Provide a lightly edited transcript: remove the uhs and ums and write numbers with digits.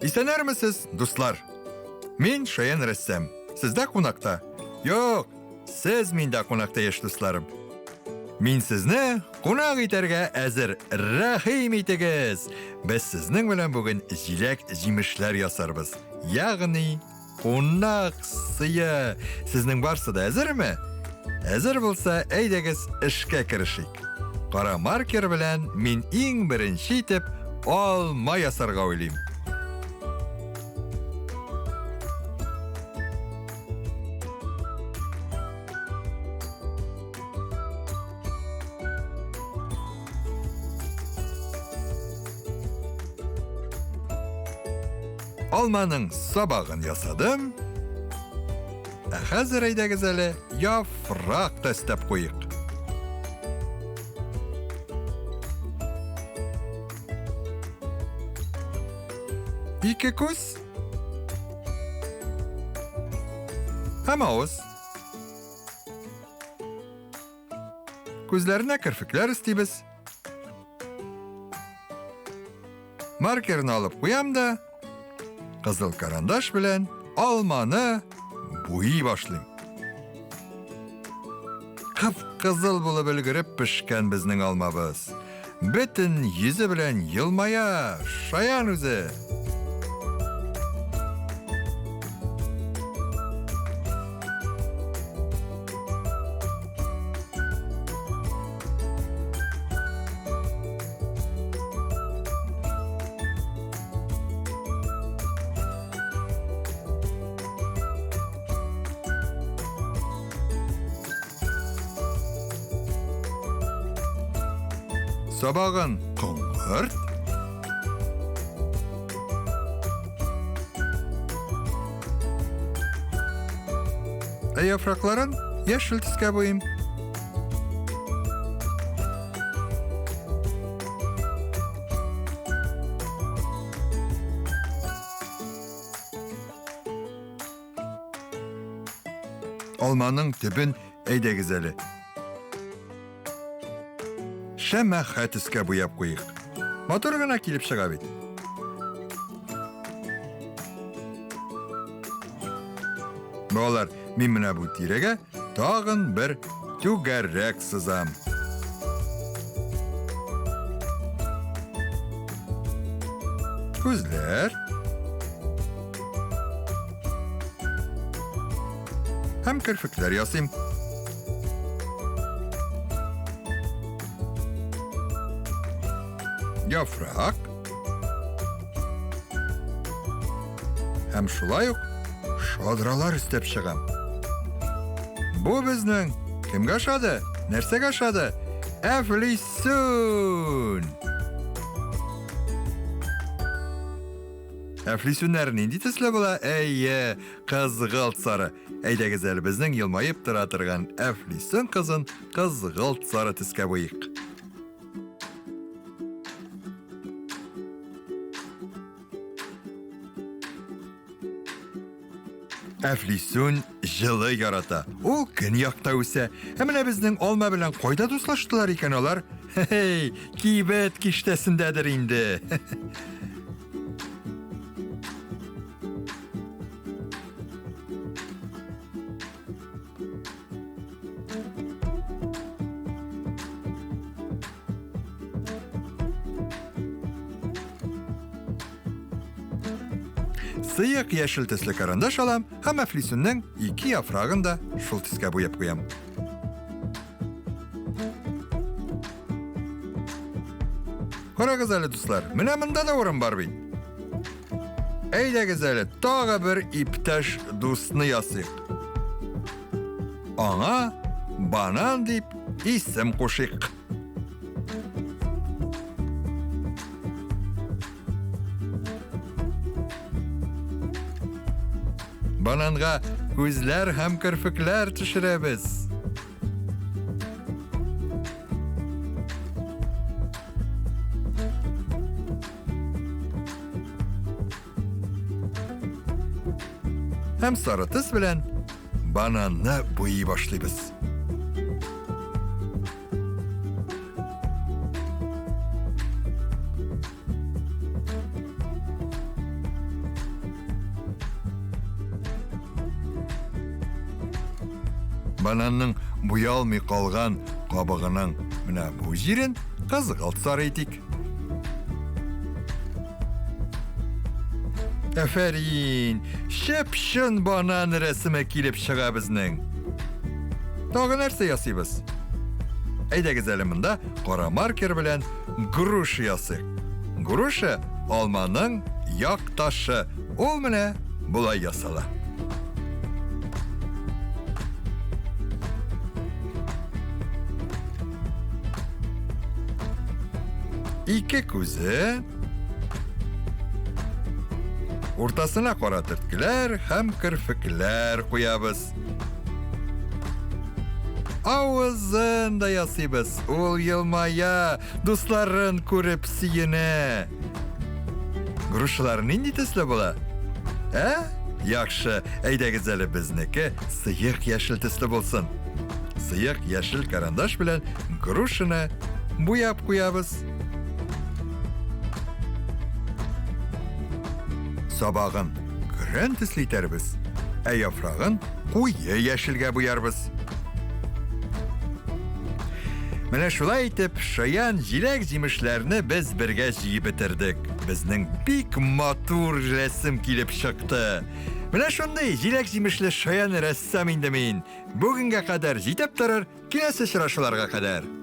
Исәннәрмесез, дуслар! Мин Шаян рәссам. Сездә кунакта? Юк, сез миндә кунакта, яшь дусларым. Мин сезне кунак итәргә әзер. Рәхим итегез! Без сезнең белән бүген җиләк җимешләр ясарбыз. Ягъни кунак сые. Сезнең барсы да әзерме? Әзер булса, әйдәгез эшкә керешик. Кара маркер белән мин иң беренче итеп алма ясарга уйлыйм. Алманың сабагын ясадым. Ә хәзер әйдәгез әле яфрак та өстәп куйык. Ике күз һәм авыз. Күзләренә керфекләр өстибез. Маркерны алып куям да, кызыл карандаш белән алманы буйый башлыйм. Кып-кызыл булып өлгереп пешкән безнең алмабыз. Бөтен йөзе белән елмая, шаян үзе. Сабагын коңгырт. Ә яфракларын яшел төскә буйым. Алманың төбен әйдәгез әле. Шәмәхә төскә буяп куйык. Матур гына килеп чыга бит. Балалар, мин менә бу тирәгә тагын бер түгәрәк сызам. Күзләр. Һәм керфекләр ясыйм. Яфрак. Һәм шулай ук шадралар өстәп чыгам. Бу безнең кемгә ошады? Нәрсәгә ошады? Әфлисун! Әфлисуннар нинди төсле була? Әйе, кызгылт сары. Әйдәгез әле безнең елмаеп тора торган Әфлисун кызын кызгылт сары төскә буйыйк. Әфлисун җылы ярата. Ул көньякта үсә. Ә менә безнең алма белән кайда дуслаштылар икән алар? Хей, кибет киштәсендәдер инде. Сыек яшел төсле карандаш алам һәм әфлисунның ике яфрагын да шул төскә буяп куям. Карагыз әле, дуслар, менә монда да урын бар бит. Әйдәгез әле, тагы бер иптәш дусны ясыйк. Аңа банан дип исем кушыйк. Бананга күзләр һәм керфекләр төшерәбез. Һәм сары төс белән бананны буйый башлыйбыз. Бананның буялмый калган кабыгының менә бу җирен кызгылт сары итик. Әфәрин! Чып-чын банан рәсеме килеп чыга безнең. Тагы нәрсә ясыйбыз? Әйдәгез әле монда кара маркер белән груша ясыйк. Груша алманың якташы. Ул менә болай ясала. Ике күзе, уртасына кара төрткеләр һәм керфекләр куябыз. Авызын да ясыйбыз. Ул елмая, дусларын күреп сөенә. Грушалар нинди төсле була? Ә? Яхшы, әйдәгез әле безнеке сыек яшел төсле булсын. Сыек яшел карандаш белән грушаны буяп куябыз. Сабагын көрән төсле итәрбез, ә яфрагын куе яшелгә буярбыз. Менә шулай итеп, шаян җиләк-җимешләрне без бергә җыеп бетердек. Безнең бик матур рәсем килеп чыкты. Менә шундый җиләк-җимешле шаян рәссам инде мин. Бүгенгә кадәр җитеп торыр, киләсе очрашуларга кадәр.